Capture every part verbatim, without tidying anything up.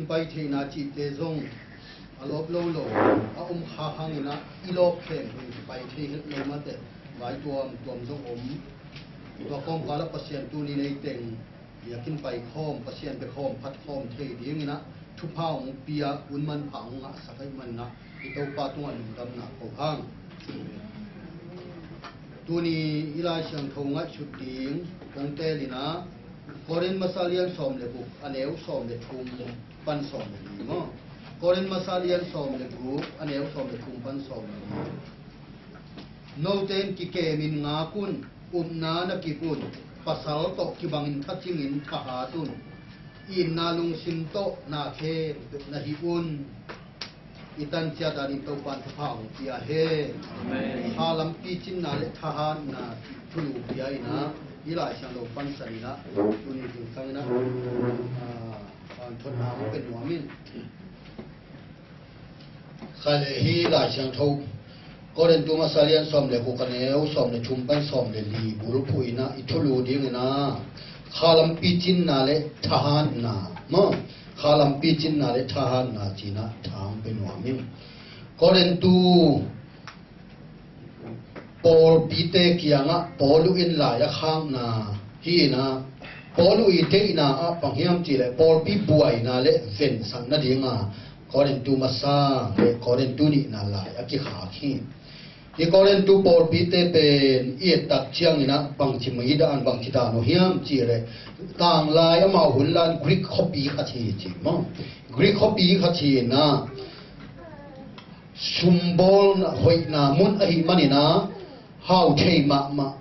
Pai theihna cihte zong a lawp lo lo a om kha hangin ah i lawp khempeuh pai thei het lo mate, vai tuamtuam zong om. Tua kawmkal ah Pasian tuni nei teng biakinn pai khawm, Pasian bia khawm, phat khawm thei dingin ah thupha hong pia, hun manpha hong ngahsak ahih manin ah i Topa tungah lungdamna ko hang. Tuni i Lai Siangtho ngaihsut ding kong teel in ah, Korin masa lian sawm le guk, a neu sawm le thum pan sawm le li maw. Korin masa lian sawm le guk, a neu sawm le thum pan sawm le li. Note in kikemin ngak un, upna na kip un, pasal tawh kibangin thacingin thahat un, itna lungsim tawh na khempeuh na hih un. I tan ciat a ding Topa'n thupha hong pia hen. Amen. Kha lam picinna le thahatna thulu pia in ah, i Lai Siangtho pansan in ah, tuni zingsang in ah, ah, vanthotna hong pia nuam ing. Kha le hi Lai Siangtho Korintu masa lian sawm le guk, a neu sawm le thum pan sawm le li bulphuh in ah i thulu dingin ah, kha lam picinna le thahatna maw. Kha lam picinna le thahatna ci-in ah tha hong pia nuam ing. Korintu pawlpite kiangah Paulu in lai a khakna hi in ah, Paulu i deihna ah bang hiam cih leh pawlpi buaina le vensakna ding a Korintu masa le Korintu nihna lai a kikhak hi. Hih Korintu pawlpite pen i et tak ciangin ah bangci mi dan, bangci dan uh hiam cih leh, tanglai amau hun lai-in Greek khuapi khat hi ci maw. Greek khuapi khat hi in ah, sumbawlna hoihna mun ahih manin ah hau thei mahmah.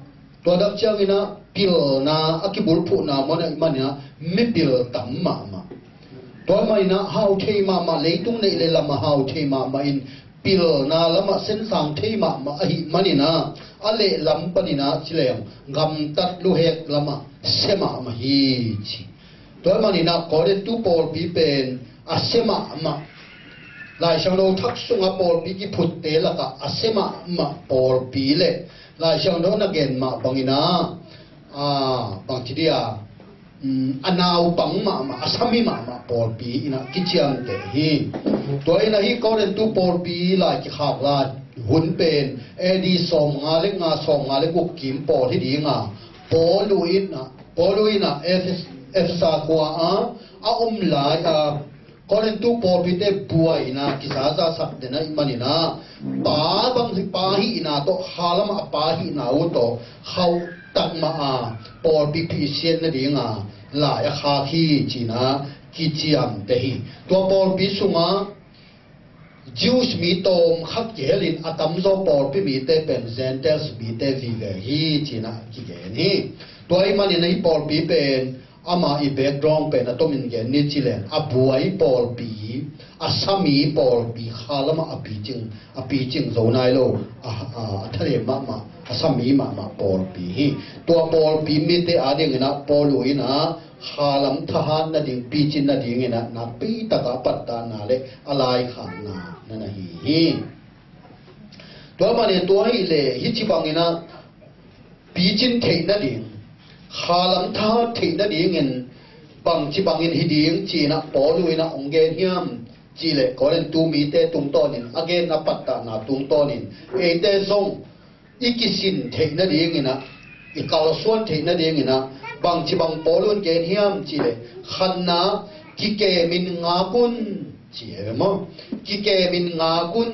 Tua tak ciangin ah pilna a kibulphuhna mun ahih manin ah mipil tam mahmah. Tua ahih manin ah hau thei mahmah, leitung neih le lam ah hau thei mahmah in, pilna lamah sensang thei mahmah ahih manin ah, a lehlam panin ah ci leng gamtat luhek lamah sia mahmah hi ci. Tua ahih manin ah Korintu pawlpi pen a sia mahmah. Lai Siangtho thak sungah pawlpi kiphutte lakah a sia mahmah pawlpi le Lai Siangtho na gen mah bangin ah, ah, bangci dia, um, a naupang mahmah, a sami mahmah pawlpi in ah kiciamteh hi. Tua in ah hih Korintu pawlpi lai kikhak lai hun pen A D sawmnga le nga, sawmnga le guk kim pawl hi ding a, Paulu in ah, Paulu in ah Efes-, Efesa khua ah a om lai a Korintu pawlpite buaina kizazasak den ahih manin ah, pa bang hi, pa hihna tawh, kha lamah a pa hihna uh tawh khauh tak mah a pawlpi phisiat nading a lai a khak hi ci-in ah kiciamteh hi. Tua pawlpi sungah Jews mi tawm khat kihel in, a tamzaw pawlpi mite pen Gentiles mite vive hi ci-in ah kigen hi. Tua ahih manin ah hih pawlpi pen ama i background pen a tomin gen ni ci leng, a buai pawlpi, a sami pawlpi, kha lamah a picing, a picing zo nai lo, a, a, a thalem mahmah, a sami mahmah pawlpi hi. Tua pawlpi mite adingin ah Paulu in ah kha lam thahat nading, picin nadingin ah nakpi taka a pattahna le a laikhakna na na hi hi. Tua ahih manin tua ahih leh hih ci bangin ah picin theih nading, kha lam thahat theih nadingin bangci bangin hi ding ci-in ah Paulu in ah hong gen hiam cih leh, Korintu mite tungtawnin a genna pattahna tungtawnin eite zong i kisin theih nadingin ah, i kalsuan theih nadingin ah bangci bang Paulu in gen hiam cih leh, khatna, kikemin ngak un ci hi ve maw. Kikemin ngak un.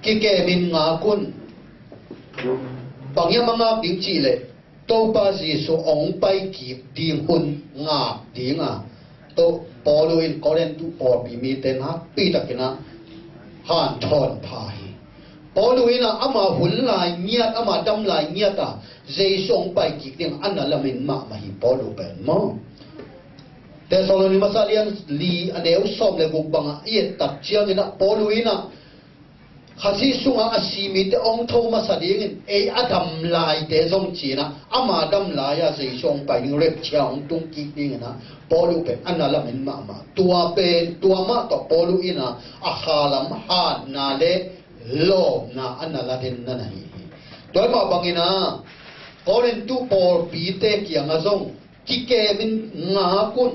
Kikemin ngak un. Bang hiam a ngak ding cih leh, Topa Jesuh hong pai kik ding hun ngak ding a, Paulu in Korintu pawlpi mite nakpi takin ah hanthawn pha hi. Paulu in ah ama hun lai ngiat, ama dam lai ngiat a Jesuh hong pai kik ding a na lamen mahmah hi Paulu pen maw. Thesalonika masa lian li a neu sawm le guk bangah i et tak ciangin ah Paulu in ah Khazih sungah a si mite hong tho masa dingin ei a dam laite zong ci-in ah, ama dam lai-a Jesuh hong pai ding, rapture hong tung kik dingin ah Paulu pen a na lamen mahmah. Tua pen, tua mah tawh Paulu in ah a kha lam hatna le lawpna a na la den na na hi hi. Tua mah bangin ah Korintu pawlpite kiangah zong Kikemin ngak un.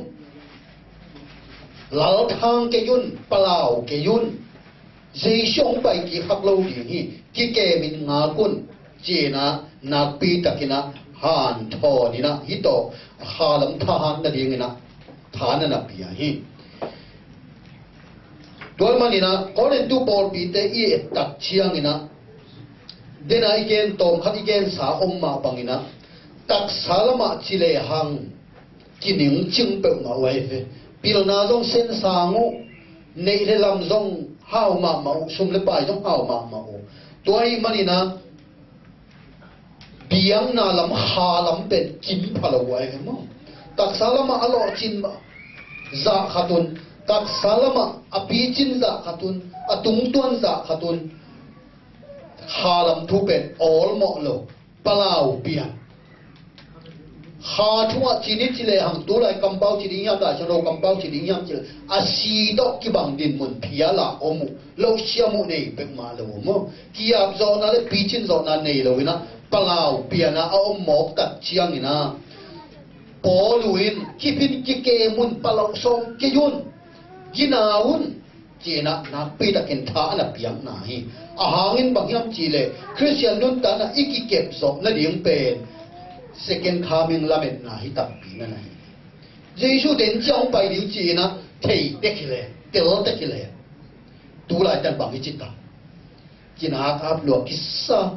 Lalthang kei un, palau kei un. Jesu hong pai kik hak lo ding hi. Kikemin ngak un. Ci-in ah nakpi takin ah hanthawn in ah hih tawh khalam thahat nadingin ah tha na na pia hi. Tua ahih manin ah Korintu pawlpite i et tak ciangin ah, den a i gen, tawmkhat i gensa om mah bangin ah, taksa lamah ci lehang kiningcing peuhmah uh ahi ve. Pilna zong sensang uh, neih le lam zong hau mahmah uh, sum le pai zong hau mahmah uh. Tua ahih manin ah biakna lam, kha lam pen kim pha lo uh ahi ve maw. Taksa lamah a lawhcin zah khat un, taksa lamah a picin zah khat un, a tungtuan zah khat un. Kha lam thu pen awlmawh lo, palau pian. Kha thu ah ci ni ci lehang, tulai kampau ci ding hiam, Lai Siangtho kampau ci ding hiam ci leh, a si tawh kibang dinmun phial a om uh, lohsiam uh nei peuhmah lo uh maw. Ki-ap zawhna le picin zawhna nei lo in ah, palau pian ah a om mawk tak ciangin ah, Paul uh in, kip in, kikem un, palau sawm kei un, gina un, ci-in ah nakpi takin tha a na piakna hi. A hang in bang hiam cih leh, Khristian nuntakna i kikep zawh nading pen second coming lametna hi takpi na na hi. Jesu den ciang hong pai ding ci-in ah thei tek hi leh, tel tek hi leh, tulaitan bang hi ci ta? Kinak ap lua kisa,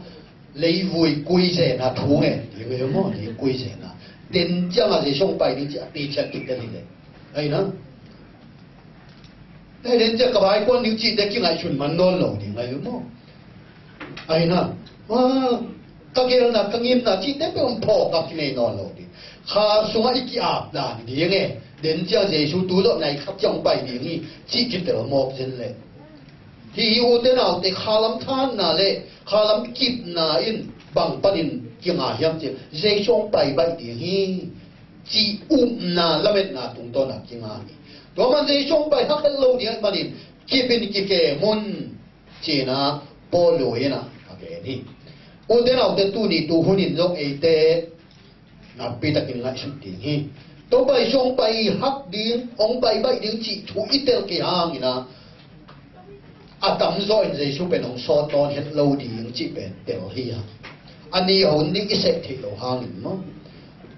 leivui kuizena thu ngen ding hi maw, leivui kuizena. Den ciang a Jesu hong pai ding ci a tecian kik den hi leh, ahi na. Hei, den ciang ka baikuan ding cihte kingaihsun man nawn lo ding ahi maw. Ahi na. Ka gelna, ka ngimna cihte peuh hong phawk a kinei nawn lo ding. Kha sungah i ki-ap dan ding e. Den ciang Jesu tu zawh nai khat ciang hong pai ding hi cih kitel mawk zen leh. Hih, hih ute naute khalam thanna le khalam kipna in bang panin kinga hiam cih, Jesu hong pai baih ding hi cih upna lametna tungtawn a kinga hi. Tua man Jesu hong pai hak het lo ding ahih manin kip in, kikem un, ci-in ah Paul in ah a gen hi. Ute naute, tuni tu hun in zong eite nakpi takin ngaihsut ding hi. Topa Jesu hong pai hak ding, hong pai baih ding cih thu i tel kei hangin ah, a tamzaw in Jesu pen hong sawt nawn het lo ding cih pen tel hi hang. A ni a hun ding i seh theih loh hangin maw,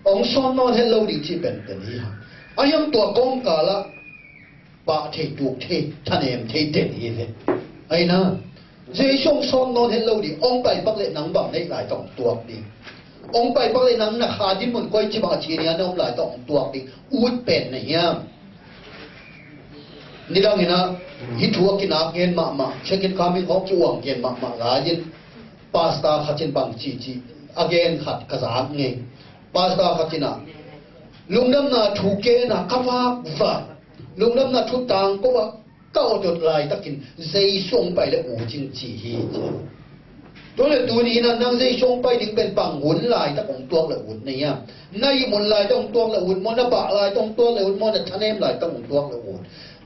hong sawt nawn het lo ding cih pen tel hi hang. A hiang tua kawmkal ah pah thei, tuk thei, thanem thei den hi ve. Ahi na, Jesu hong sawt nawn het lo ding, hong pai pak leh nang bang neih laitak hong tuak ding? Hong pai pak leh nang na kha dinmun koici bang a cinia na om laitak hong tuak ding? Ut pen na hiam? Nidangin ah hih thu a kinak gen mahmah, second coming hong ki-uang gen mahmah lai-in, pastor khat in bang cihcih a gen khat ka zak ngei. Pastor khat in ah, lungdamna thu gen a ka vakvak, lungdamna thu tangko a ka awt awt laitakin Jesu hong pai leh ut ing ci hi, ci. Tua leh tuni in ah nang Jesu hong pai ding pen bang hun laitak hong tuak leh ut na hiam? Na ihmut laitak hong tuak leh ut maw, na bah laitak hong tuak leh ut maw, na thanem laitak hong tuak leh ut?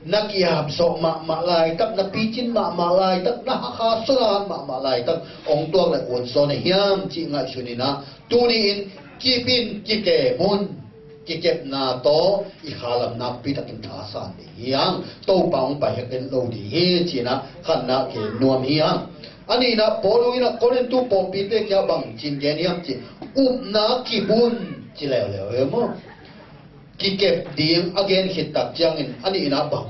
Na ki-ap zawh mahmah laitak, na picin mahmah laitak, na hakha sawt mahmah laitak hong tuak leh ut zaw na hiam cih ngaihsun in ah, tuni in kip in, kikem un. Kikepna tawh i khalam nakpi takin thasan ding hi hang. Topa hong pai hek den lo ding hi, ci-in ah khatna gen nuam hi hang. A nihna, Paul in ah Korintu pawlpite kiang bang ci-in gen hiam cih, upna kip un, ci leuleu hi maw. Kikep ding a gen khit tak ciangin a nihna bang,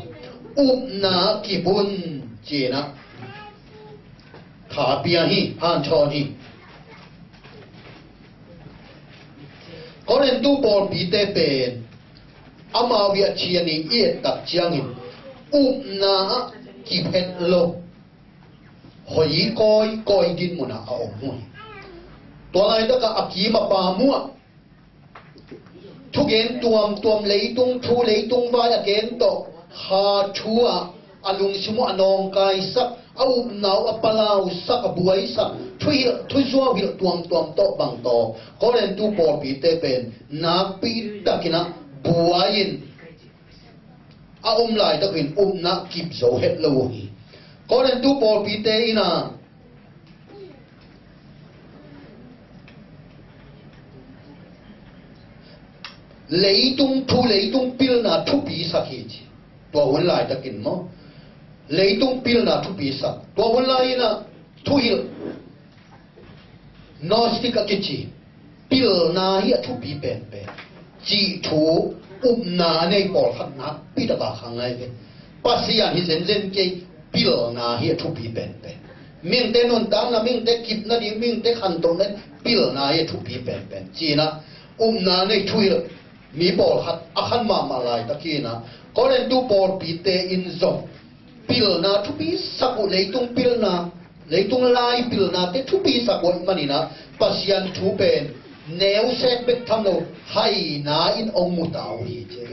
upna kip un, ci-in ah tha pia hi, hanthawn hi. Korintu pawlpite pen amau i a cian i i et tak ciangin upna ah kiphet lo, hoi kawikawi dinmun ah a om uh hi. Tua laitak ah a kim a pam uh ah thugen tuamtuam, leitung thu, leitung vai a gen tawh, kha thu ah a lungsim uh a nawngkaisak, a upna uh a palausak, a buaisak, thuhilh, thuzuau hilh tuamtuam tawh bang tawh Korintu pawlpite pen nakpi takin ah buai-in a om laitakin upna kip zo het lo uh hi. Korintu pawlpite in ah Leitung thu, leitung pilna thupi sak hi ci. Tua hun laitakin maw, leitung pilna thupi sak. Tua hun lai-in ah thuhilh, Gnostic a kici, pilna hi a thupi penpen cih thu upna a nei pawlkhat nakpi taka khang ahi ve. Pasian hi zenzen kei, pilna hi a thupi penpen. Mihingte nuntakna, mihingte kipna ding, mihingte khantohna, pilna hi a thupi penpen ci-in ah upna a nei thuhilh mi pawlkhat a khan mahmah laitakin ah, Korintu pawlpite in zong pilna thupi sak uh, leitung pilna, leitung lai pilnate thupi sak uh ahih manin ah, Pasian thu pen neu sek bek tham lo, haina in hong mu ta uh hi ci.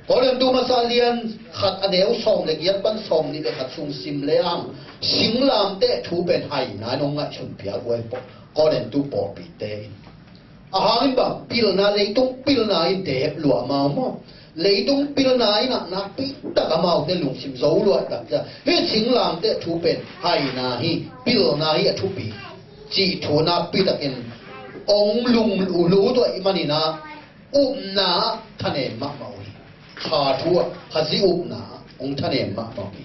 Korintu masa lian khat a neu sawm le giat pan sawm nih le khat sung sim le hang, singlamteh thu pen haina in hong ngaihsun piak uh ahi pawh, Korintu pawlpite in. A hangin bang, pilna, leitung pilna in dep lua amau maw. Leitung pilna in ah nakpi tak amaute lungsim zo lua tak ciang, hih singlamteh thu pen haina hi, pilna hi a thupi cih thu nakpi takin hong lunglut uh ahih manin ah, upna ah thanem mahmah uh hi. Kha thu ah, Khazih upna ah hong thanem mahmah uh hi.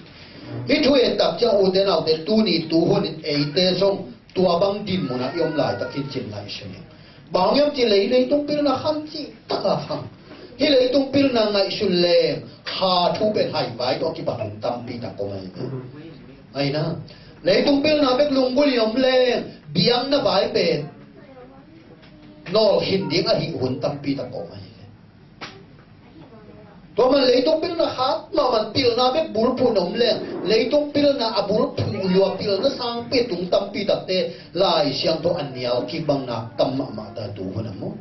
Hih thu et tak ciang, ute naute, tuni tuhun in eite zong tua bang dinmun ah i om laitakin cin ngaihsun ing. Bang hang hiam cih leh, leitung pilna khan cih taka khang. Hih leitung pilna ngaihsun leng, kha thu pen haivai tawh kibat hun tampi tak om ahi. Ahi na, leitung pilna bek lunggulh in om leng, biakna vai pen nawl khin ding ahih hun tampi tak om ahi. Tua man leitung pilna khat mahmah, pilna bek bulphuh in om leng, leitung pilna a bulphuh lua, pilna sangpi a tung tampi takte Lai Siangtho a nial kik bang nak tam mahmah ta tu hun ah maw.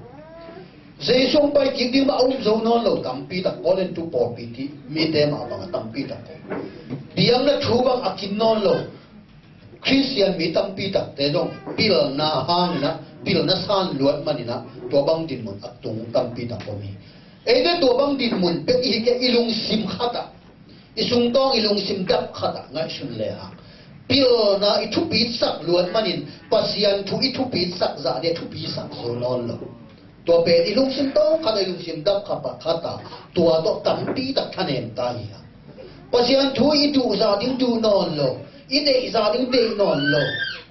Jesu hong pai kik ding mah a um zo nawn lo tampi tak, Korintu pawlpi mite mah bang a tampi tak. Biakna thu bang a kin nawn lo Khristian mi tampi takte zong pilna hangin ah, pilna san luat manin ah, tua bang dinmun a tung tampi tak om hi. Eite tua bang dinmun pek i hi kei, i lungsim khat ah, i sungtawng, i lungsim dap khat ah ngaihsun le hang, pilna i thupi sak luat manin Pasian thu i thupi sak zah ding, thupi sak zo nawn lo. Tua pen i lungsim tawng khat a, i lungsim dap khat a, khat a, tua tawh tampi tak thanem ta hi a. Pasian thu i duh zah ding duh nawn lo, i deih zah ding deih nawn lo,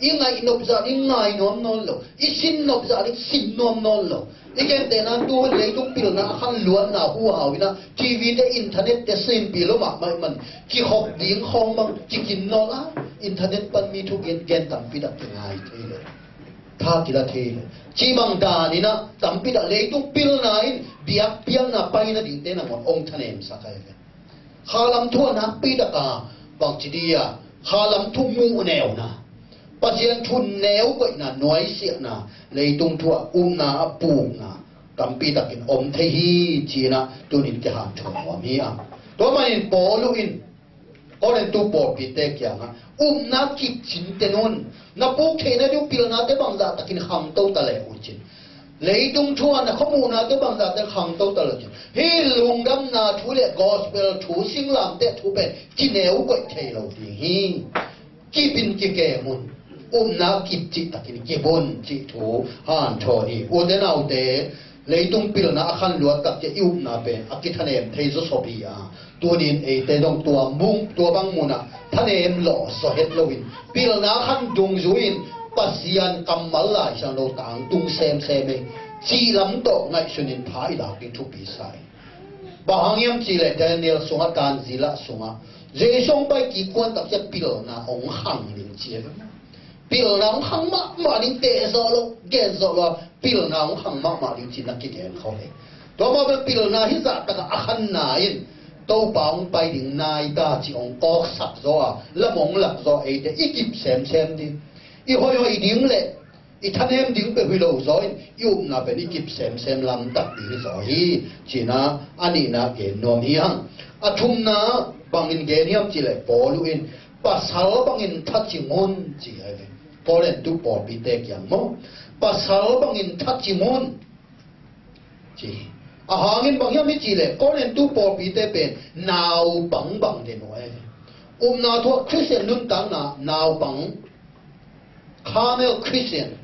i ngaihnop zah ding ngai nuam nawn lo, i sin nop zah ding sin nuam nawn lo. I gentehna, tuhun leitung pilna a khan luatna huhau in ah, T V te, internet te, sinpi lo mahmah ahih man, kikhop ding khawng bang kikin nawn a, internet pan mi thu gen, gen tampi tak kingai thei lo. Tha kila thei lo. Cih bang danin ah, tampi tak leitung pilna in biakpiakna paina dingte nangawn hong thanemsak ahi ve. Khalam thu a nakpi taka, bangci dia, khalam thu muh neuna, Pasian thu neu koihna, nuaisiahna, leitung thu a upna, a pukna tampi takin om thei hi ci-in ah tunin kihanthawn nuam hi a. Tua manin Paul in Korintu pawlpite kiangah, upna kipcin ten un. Na puk theihna ding uh pilnate bangzah takin khangto ta leh uh cin. Leitung thu a na khuamuhnate bangzah takin khangto ta leh uh cin. Hih lungdamna thu le gospel thu, singlamteh thu pen kineu koih thei lo ding hi. Kip in kikem un. Upna kip cih takin kip un cih thu hanthawn hi. Ute naute, leitung pilna a khan luat tak ciang i upna pen a kithanem thei zawsop hi a. Tunin eite zong tua mun, tua bang munah thanem lawh zaw het loin, pilna a khan dungzui-in Pasian kammal Lai Siangtho tangtung semsem ei cih lam tawh ngaihsunin tha i lak ding thupi sa hi. Bang hang hiam cih leh Daniel sungah, Tanzila sungah, Jesu hong pai kik kuan tak ciang pilna hong khang ding ci hi. Pilna hong khang mahmah ding, teh zawh lo, gen zawh lo, pilna hong khang mahmah ding ci-in na kigen kho hi. Tua mah bel pilna hih zah takah a khanna in Topa hong pai ding nai ta ci hong kawksak zaw a, lam hong lak zaw, eite i kip semsem ding. I hoihhoih ding le i thanem ding peuh hi lo zaw in, i upna pen i kip semsem lamtak ding hi zaw hi, ci-in a nihna gen nuam hi hang. A thumna bangin gen hiam cih leh Paul in, pasal bangin thacing un ci hi ve. Korintu pawlpite kiang maw, pasal bangin thacing un ci hi. A hangin bang hiam i cih leh Korintu pawlpite pen naupang bang den uh hi ve. Upna thu ah Khristian nuntakna naupang, carnal Christian,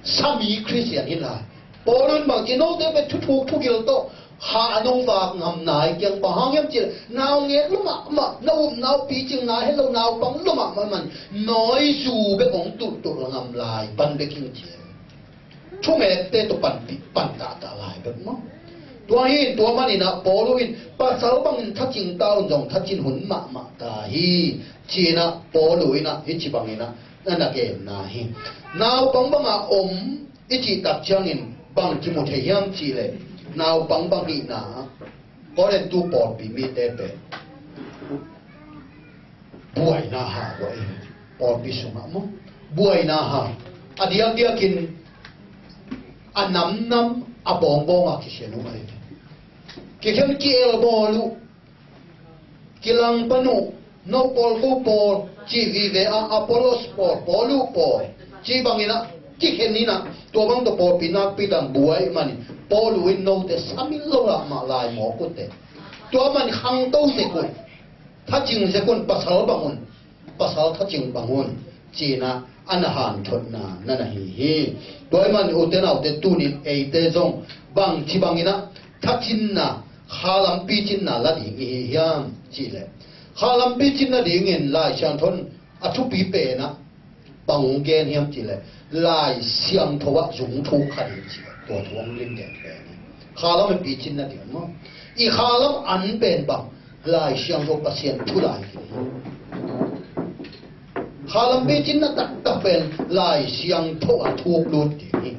sami Khristian hi lai. Paul in bang ci, note pen thuthuk thugil tawh kha a nong vak ngam nai keng, bang hang hiam cih leh naungek lua mahmah, na upna uh picing nai het lo naupang lua mahmah man, nawizu bek hong tulhtul ngam lai pan bek ing ci. Thungekte tawh panpih, pantahtak lai bek maw. Tua hi in, tua manin ah Paul in pasal bangin thacing ta un zong thacin hun mahmah ta hi, ci-in ah Paul in ah hih ci bangin ah na na genna hi. Naupang banga om i cih tak ciangin bang kimu thei hiam cih leh, naupang bang hihna, Korintu pawlpi mite pen buaina hau ahi. Pawlpi sungah maw, buaina hau. A diakdiakin a namnam, a bawngbawng a kikhen uh ahi. Kikhen ki-elbawl uh, kilangpan uh, no pawl ko pawl cih vive a, Apollos pawl, Paul uh pawl cih bangin ah kikhen in ah, tua bang tawh pawlpi nakpi dan buai manin, Paul in note samil lo lah mah lai mawk uh teh. Tua man khangto zek un, thacing zek un, pasal bang un, pasal thacing bang un, ci-in ah a na hanthotna na na hi hi. Tua ahih manin ute naute, tunin eite zong bang ci bangin ah thacinna, khalam picinna la ding i hi hiam cih leh, khalam picin nadingin Lai Siangtho in a thupi pen ah bang hong gen hiam cih leh, Lai Siangtho ah zung thuk kha ding ci, tua thu hong lim den pen hi. Khalam i picin nading maw, i khalam an pen bang, Lai Siangtho, Pasian thu lai hi. Khalam picinna taktak pen Lai Siangtho ah thuk lut ding hi.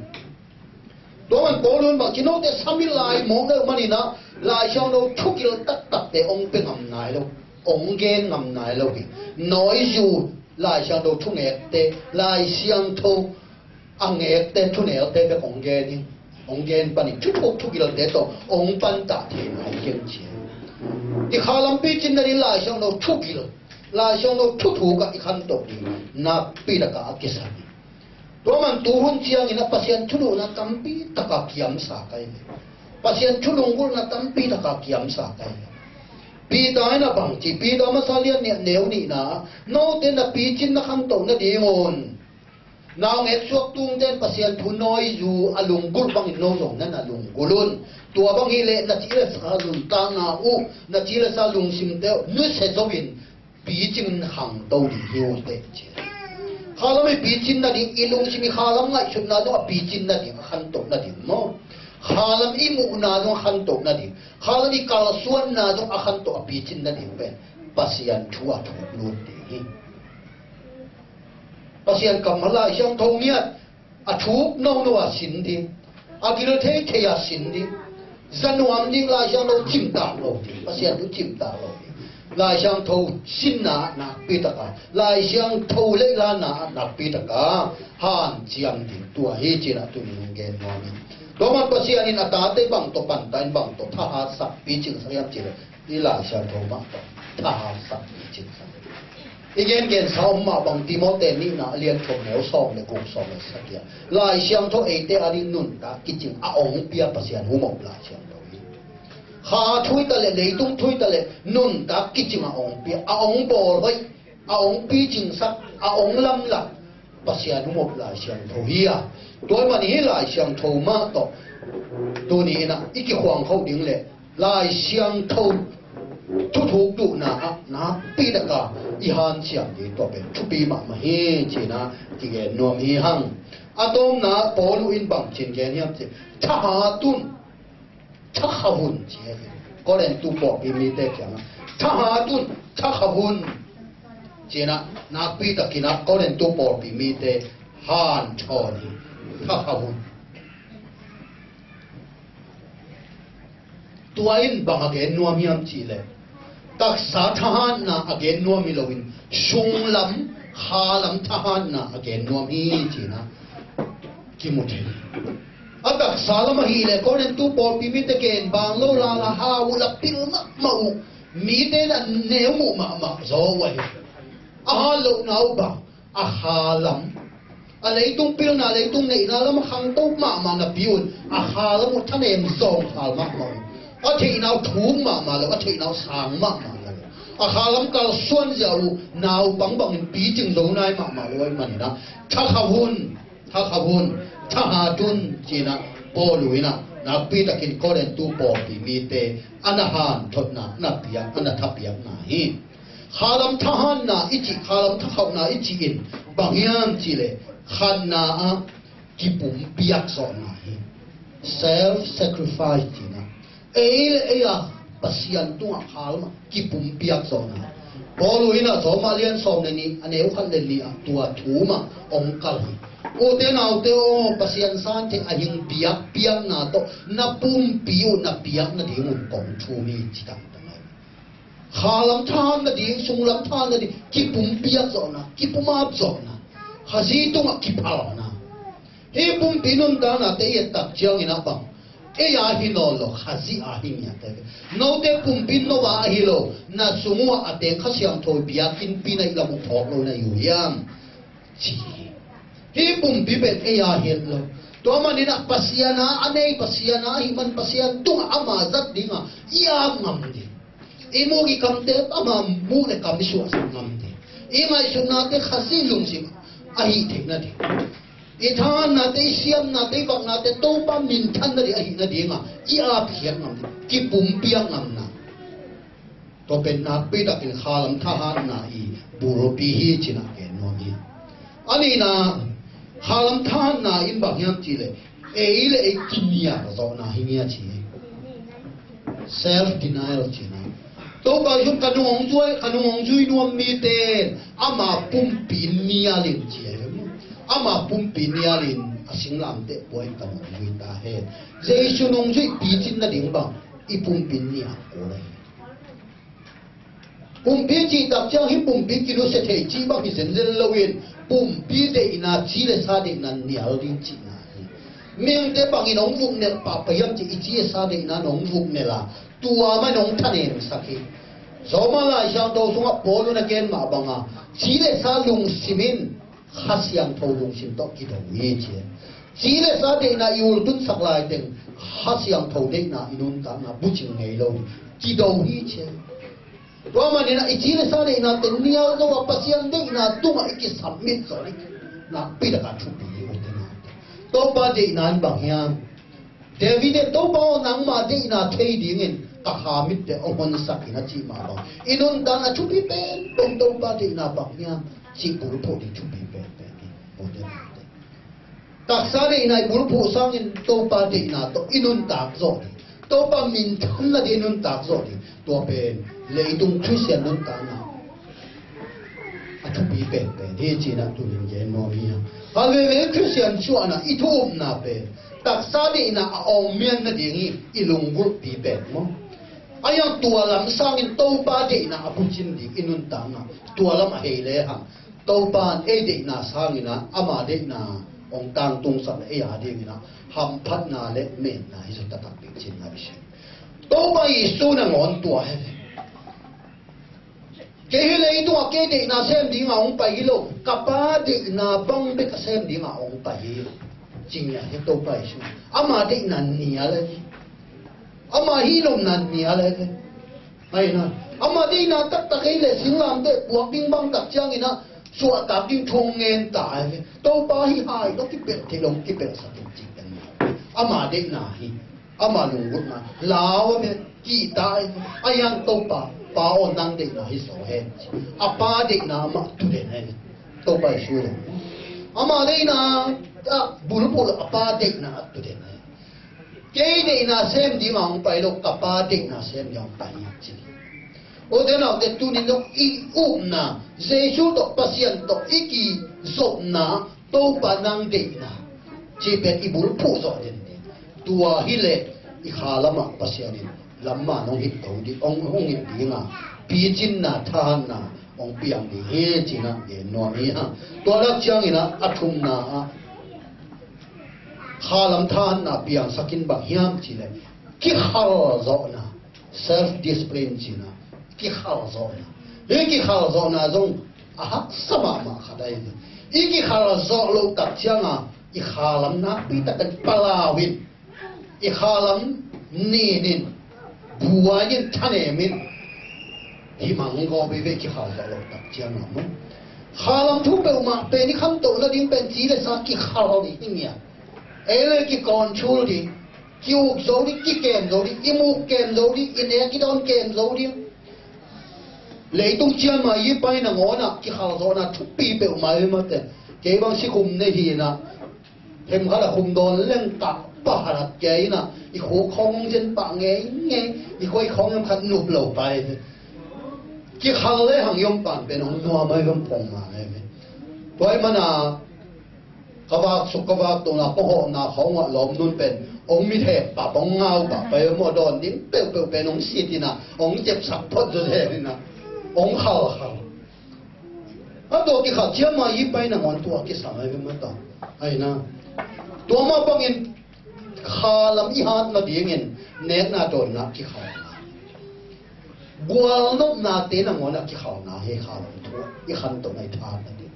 Tua man Paul in bang ci, note samil lai mawk na uh manin ah, Lai Siangtho thugil taktakte hong pia ngam nai lo, hong gen ngam nai lo hi. Nawizu Lai Siangtho thungekte, Lai Siangtho a ngekte, thunelte bek hong gen hi. Hong gen panin thuthuk thugilte tawh hong pantah thei nai keng ci. I khalam picin nading Lai Siangtho thugil, Lai Siangtho thuthuk ah i khantoh ding nakpi takah a kisam hi. Tua man tu hun ciangin ah Pasian thuluhna tampi takah kiamsa ka hi. Pasian thu lunggulhna tampi takah kiamsa ka hi. Peter in ah bang ci, Peter masa lian nih, neu nihna ah, note na picin na khantoh nadingun naungek suak tungten Pasian thu nawizu a lunggulh bangin no zong na na lunggulh un. Tua bang hileh na ci le sa nuntakna uh, na ci le sa lungsimte uh nusia zo in picing khangto ding hi uh teh ci. Khalam i picin nading, i lungsim i khalam ngaihsutna zong a picin nading, a khantoh nading maw. Khalam i muhna zong a khantoh nading, khalam i kalsuanna zong a khantoh, a picin nading pen Pasian thu ah thuk lut ding hi. Pasian kammal Lai Siangtho ngiat a thuk nono a sin ding, a gil theithei a sin ding, za nuam ding, Lai Siangtho cimtak lo ding, Pasian thu cimtak lo ding. Lai Siangtho sinna nakpi takah, Lai Siangtho leihlanna nakpi takah hanciam ding, tua hi ci-in ah tuni hong gen nuam hi. Tua man Pasian in a tate bang tawh pantah in, bang tawh thahatsak, picingsak hiam cih leh, i Lai Siangtho mah tawh thahatsak, picingsak. I gengensa om mah bang, Timote nihna a lian thum, neu sawm le guk, sawm le sagih ah, Lai Siangtho eite ading nuntak kicing a hong pia Pasian humop Lai Siangtho hi. Kha thu hi ta leh, leitung thu hi ta leh, nuntak kicing a hong pia, a hong bawl hoih, a hong picingsak, a hong lamlak Pasian humop Lai Siangtho hi a. Tua ahih manin hih Lai Siangtho mah tawh tuni in ah i kikhuang kho ding leh, Lai Siangtho thuthuk duhna ah nakpi takah i hanciam ding, tua pen thupi mahmah hi ci-in ah kigen nuam hi hang. A tawpna Paul in bang ci-in gen hiam cih leh, thahat un, thakhat un ci hi. Korintu pawlpi mite kiangah thahat un, thakhat un ci-in ah nakpi takin ah Korintu pawlpi mite hanthawn hi. Thakhat un. Tua in bang a gen nuam hiam cih leh, taksa thahatna a gen nuam hi loin, sunglam, khalam thahatna a gen nuam hi ci-in ah kimu thei. A taksa lam ahih leh Korintu pawlpi mite ken bang lo lala, hau uh, la pil mahmah uh, mite in ah neu muh mahmah zaw uh ahi. A hat lohna uh bang, a khalam, a leitung pilna, leitung neihna lam a khangto mahmah napi un, a khalam uh thanem zawngkhal mahmah un, a theihna uh thuk mahmah lo, a theihna uh sang mahmah lo. A khalam kalsuan ziau uh naupang bangin picing zo nai mahmah lo ahih manin ah, thakhat un, thakhat un, thahat un ci-in ah Paul in ah nakpi takin Korintu pawlpi mite a na hanthotna, a na piak, a na thapiakna hi. Khalam thahatna i cih, khalam thakhauhna i cih in bang hiam cih leh khanna ah kipumpiak zawhna hi. Self sacrifice cihna. Ei le ei a Pasian tungah khalam ah kipumpiak zawhna. Paul in ah Roma lian sawm le nih, a neu khat le nih ah tua thu mah hong kal hi. Ute naute aw, Pasian san thei a hing biakpiakna tawh na pumpi uh na piak nadingun kong thum hi ci tangtang hi. Khalam thahat nading, sunglam thahat nading kipumpiak zawhna, kipumap zawhna, Khazih tungah kiphalna. Hih pumpi nuntaknate i et tak ciangin ah bang, ei a hi nawn lo, Khazih a hi ngiat hi. Note pumpi no a hi lo, na sung uh ah a teng Kha Siangtho biakinnpi na hih lam uh phawk lo na hi uh hiam? Ci hi. Hih pumpi pen ei a hi lo. Tua manin ah Pasian a, a nei Pasian a ahih man Pasian tungah ama zat dingah i ap ngam ding. I muk i kamte ama muk le kam i suahsak ngam ding. I ngaihsutnate Khazih lungsim ahih theih nading. I thahatnate, i siamnate, i vaknate Topa minthan nading ahih nadingah i apkhiat ngam ding. Kipumpiak ngamna. Tua pen nakpi takin khalam thahatna i bulpi hi ci-in ah gen nuam hi. A nihna, khalam thahatna in bang hiam cih leh ei le ei kinial zawhna hi ngiat hi. Self denial cihna. Topa Jesu'n ka nung hong zui, ka nung hong zui nuam mite ama pumpi nialin ci hi. Ama pumpi nialin a singlamteh pua in ka nung hong zui ta hen. Jesu nung zui picin nading bang i pumpi nial kul hi. Pumpi cih tak ciang hih pumpi kinusia thei cih bang hi zenzen loin pumpi deihna, ci le sa deihna nial ding cihna hi. Mihingte bangin hong vuknelh pahpah hiam cih i ci le sa deihna in hong vuknelh a, tua mah in hong thanemsak hi. Roma Lai Siangtho sungah Paul in a gen mah banga ci le sa lungsim in Kha Siangtho lungsim tawh kido hi ci. Ci le sa deihna i ultunsak laiteng Kha Siangtho deihna i nuntakna bucing ngei lo hi. Kido hi ci. Tua manin ah i ci le sa deihnate nial zo a Pasian deihna tungah i kisubmit zawh ding nakpi takin thupi hi. Topa deihna in bang hiam? David in Topa aw, nangma deihna thei dingin ka kha mitte hong honsak in a cih mah bang, i nuntakna thupi penpen Topa deihna bang hiam cih bulphuh ding thupi penpen hi. Taksa deihna i bulphuh sangin Topa deihna tawh i nuntak zawh ding, Topa minthan nading i nuntak zawh ding, tua pen leitung Khristian nuntakna a thupi penpen hi ci-in ah tuni-in gen nuam hi hang. Khatvei Khristian suahna i thu-upna pen taksa deihna a awngmian nading hi, i lunggulhpi pen maw? A hiang tua lam sangin Topa deihna a bucin ding i nuntakna tua lam a hei lehang Topa in ei deihna sangin ah ama deihna hong tangtungsak le ei a dingin ah hamphatna le menna hi zaw taktak ding ci-in ngaihsun. Topa Jesu nangawn tua hi ve. Kei hih leitungah kei deihna sem dingah hong pai hi lo, ka Pa deihna bang bek a sem dingah hong pai hi, ci ngiat hi Topa Jesu. Ama deihna nial hi. Ama hih lomna nial hi. Ahi na, ama deihna taktak hi leh singlamteh puak ding bang tak ciangin ah suahtak ding thu hong ngen ta hi. Topa hih hai lo kipelh thei lo, kipelhsak in ci ta hi. Ama deihna hi. Ama lunggulhna lau a bia kihta hi. A hiang Topa, Pa aw, nang deihna hi zaw hen. A Pa deihna mah tu den hen. Topa Jesu lo. Ama deihna a bulphuh lo, a Pa deihna a tu den hen. Kei deihna sem ding a hong pai lo, ka Pa deihna sem ding a hong pai hi ci. Ute naute, tuni-in zong i upna Jesu tawh, Pasian tawh i kizopna, Topa nang deihna cih pen i bulphuh zawh den ding. Tua hi leh i kha lamah Pasian in lamman hong hih to ding, hong, hong hih ding a, picinna, thahatna hong piang ding hi ci-in ah gen nuam hi hang. Tua lak ciangin ah a thumna ah kha lam thahatna piangsak in bang hiam cih leh kikhal zawhna, self discipline cihna, kikhal zawhna. Hih kikhal zawhna zong a haksa mahmah khat ahi hi. I kikhal zawh loh tak ciangin i kha lam nakpi takin palau in, i kha lam nin in, buai in, thanem in, hih mang gawp hi ve, kikhal zawh loh tak ciangin maw. Kha lam thu peuhmah pen i khantoh nading pen ci le sa kikhal hi ngiat. Ei le kicontrol ding, ki-uk zo ding, kikem zo ding, i muk kem zo ding, i nek i dawn kem zo ding. Leitung ciamma i pai nangawnah kikhalzawhna thupi peuhmah hi mate. Kei bang sikhum nei hinah, hemkhat a khum dawn leng kah pah halat kei inah, i khuk khawng hong zen pah ngeingei, i khoi khawng hemkhat nup lo pai hi. Kikhal le hang i om pan pen hong nuam ahi om pong mah ahi hi. Tua ahih mana ka vak suk ka vak tawhna ka hawhna khawng ah lawm nun pen hong mit hek pah, hong ngau pah pai om aw, dawn ding peuhpeuh pen hong sit inah, hong cepsak phot zawzen inah, hong khalkhal. A tua kikhal ciamma i pai nangawn tua kisam ahi hi mata. Ahi na, tua mah bangin khalam i hat nadingin nekna dawnna kikhal. Gualnopnate nangawnah kikhalna hi, khalam thu i khantohna i thahatna ding.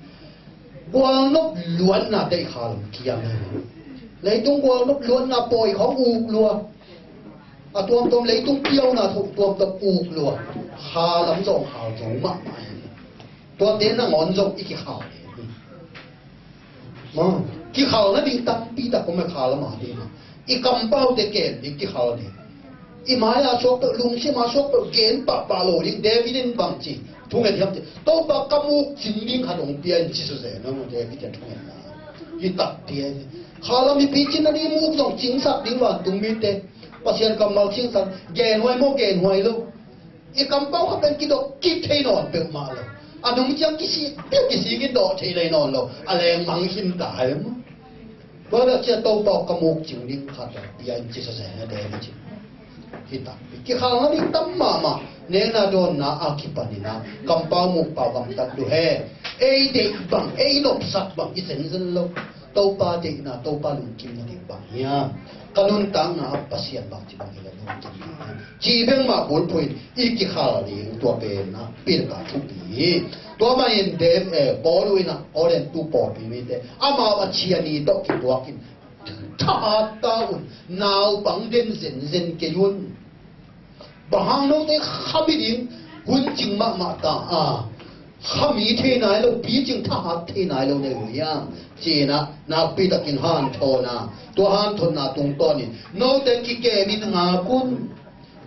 Gualnop luatnate i khalam kiam hi. Leitung gualnop luatna pawi khawng uk lua. A tuamtuam leitung piauna thu tuamtuam uk lua. Khalam zong khal zo mahmah hi. Tuate nangawn zong i kikhal hi. Ma, kikhal nading tampi tak om a, khalam a ding a. I kampaute kem ding kikhal ding. I mai-a suak peuh, lungsim a suak peuh, gen pahpah lo ding. David in bang ci thunget hiam cih, Topa ka muk cing ding khat hong pia in, ci zawzen a, David in thungetna hi takpi hi. Khalam i picin nading, muk zong cingsak ding vantung mite. Pasian kammal cingsak, genhuai maw, genhuai lo. I kampau kha pen kidok kik thei nawn peuhmah lo. A nung ciang kisik peuh, kisik in dawh thei lei nawn lo. A lengmang khin ta hi maw. Tua dah cia Topa ka muk cing ding khat a pia in ci zawzen a deng a ci. Hi takpi. Kikhal nading tam mahmah. Nekna dawnna a kipan inah kampau mukpau gamtat duh hen. Ei deih bang, ei nopsak bang i zenzen lo. Topa deihna, Topa lungkimna ding bang hiam? Ka nuntakna ah Pasian bangci bang hi le lungkim ding hiam? Cih bek mah bulphuh in i kikhal ding, tua pen a pilka thupi hi. Tua manin Dave, eh, Paul in a Korintu pawlpi mite, amau a ciani tawh kituakin, thahat ta un, naupang den zenzen kei un. Bang hang note khami ding hun cing mahmah ta a, khami thei nai lo, picing thahat thei nai lo nei uh hiam? Ci-in ah nakpi takin hanthawn a, tua hanthotna tungtawnin note kikem in ngak un.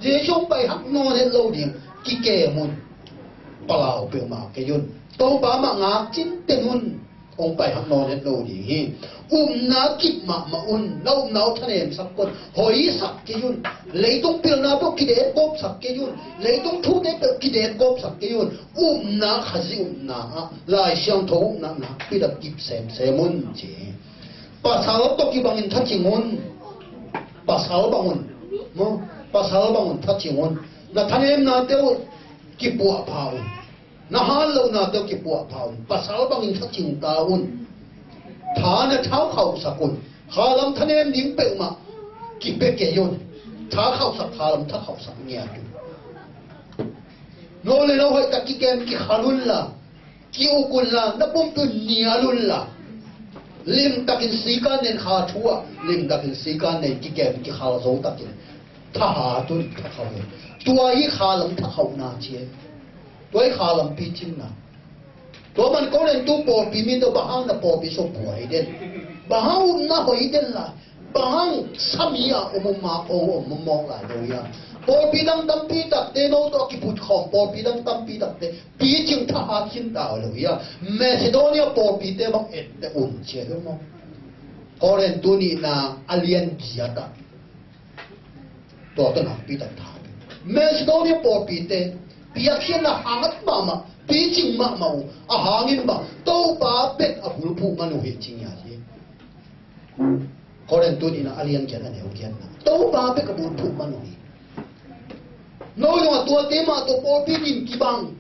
Jesu hong pai hak nawn het lo ding, kikem un. Palau peuhmah kei un. Topa mah ngak cinten un. Hong pai hak nawn het lo ding hi. Upna kip mahmah un. Na upna uh thanemsak un. Hoihsak kei un. Leitung pilna peuh kidek gawpsak kei un. Leitung thute peuh kidek gawpsak kei un. Upna, Khazih upna ah, Lai Siangtho upna nakpi tak kip semsem un ci hi. Pasal tawh kibangin thacing un. Pasal bang un. Maw? Pasal bang un thacing un. Na thanemnate uh kipuahpha un. Na hanlohnate uh kipuahpha un. Pasal bangin thacing ta un. Tha na thakhauhsak un. Khalam thanem ding peuhmah kipia kei un. Thakhauhsak, khalam thakhauhsak ngiat un. No le no hoihtak kikem kikhal unla, ki-uk unla, na pumpi un nial unla. Limtakin sikan nen, kha thu ah limtakin sikan nen, kikem kikhal zo takin thahat un, thakhauh un. Tua hi khalam thakhauhna ci hi. Tua hi khalam picinna. Tua man Korintu pawlpi mite bang hang na pawlpi sung buai den? Bang hang upna hoih den lai? Bang hang sami a om om, mak om om mawk lai lo hiam? Pawlpi dang tampi takte, no tawh kiput khawm pawlpi dang tampi takte picing thahat khin ta lo hiam? Macedonia pawlpite bang ette un ci hi maw? Korintu nihna a lian giat ah tua tawh nakpi tak tha. Macedonia pawlpite piakkhiatna hat mahmah, picing mahmah uh a hangin bang, Topa bek a bulphuh man uh hi ci ngiat hi. Korintu nihna a lian giat a neu giatna, Topa bek a bulphuh man uh hi. No zong a tuate mah tawh pawlpi din kibang.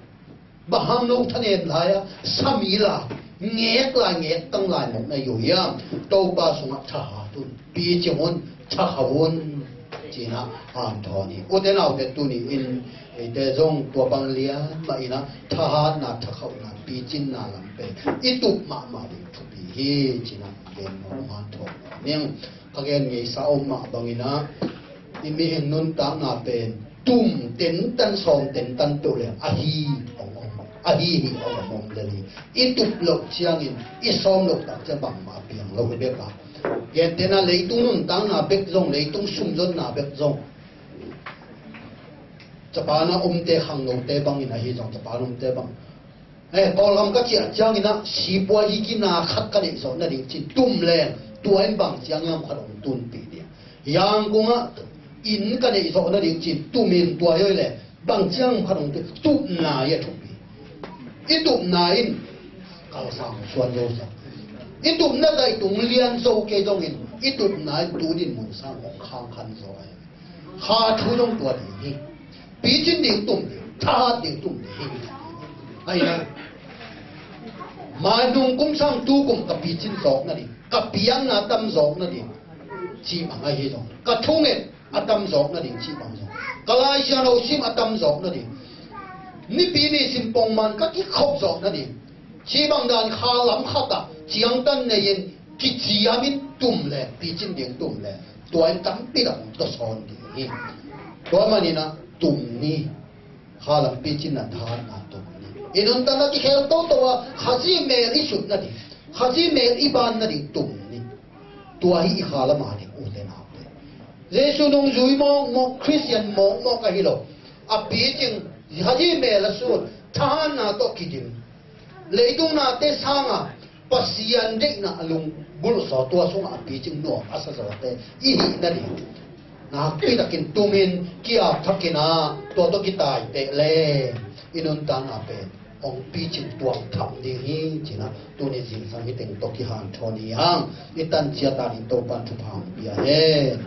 Bang hang no thanem lai-a sami lai, ngek lai, ngek tang lai mawk na hi uh hiam? Topa sungah thahat un, picing un, thakhauh un, ci-in ah hanthawn hi. Ute naute, tuni-in eite zong tua bang lian mah in ah thahatna, thakhauhna, picinna lam pen i tup mahmah ding thupi hi, ci-in ah gen nuam, hanthawn nuam ing. Ka gen ngeisa om mah bangin ah, i mihing nuntakna pen tum tentan, sawm tentan peuh leng ahi hong om, ahi hi hong om lel hi. I tup loh ciangin, i sawm loh tak ciang bangmah a piang lo hi bek a. Gentehna leitung nuntakna bek zong, leitung sumzonna bek zong, Japan a omte khangnote bangin ahi zong, Japan omte bang, eh, Kawlgam ka ciah ciangin ah sipuazi kina khat ka neih zawh nading cin tum leng, tua in bang ciang hiam khat hong tunpih ding. Yangon ah inn ka neih zawh nading cin tumin, tua hi leh bang ciang khat hong tun, tupna hi a thupi. I tupna in kalsang suan zo sa. I tupna dai tung lian zo kei zongin i tupna in tu din mun sang hong khang khan zo ahi. Kha thu zong tua ding hi. Picin ding tum ding, thahat ding tum ding hi. Ahi na. Mai nung kum sang tu kum ka picin zawk nading, ka piangna tam zawk nading cih bang ahi zong, ka thunget a tam zawk nading cih bang zong, ka Lai Siangtho sim a tam zawk nading, Nipi ni sim pongman ka kikhop zawk nading cih bang dan kha lam khat ah ciangtan nei-in kiciamin tum leh, picin ding tum leh, tua in tampi tak hong tawsawn ding hi. Tua manin ah tum ni. Kha lam picin na thahatna tum ni. I nuntakna kikhel toto a, Khazih mel i sut nading, Khazih mel i ban nading tum ni. Tua hi i kha lam a ding, ute naute. Jesu nungzui mawkmawk, Khristian mawkmawk ahi lo. A picing, Khazih mel a sut, thahatna tawh kidim. Leitung nate sanga Pasian deihna a lunggulh saw, tua sungah a picing nuam a sa zawte i hih nading nakpi takin tumin, kiap thakin ah tua tawh kitaiteh leh i nuntakna pen hong picing tuang tham ding hi, ci-in ah tuni zingsang hih teng tawh kihanthawn hi hang. I tan ciat a ding Topa'n thupha hong pia hen.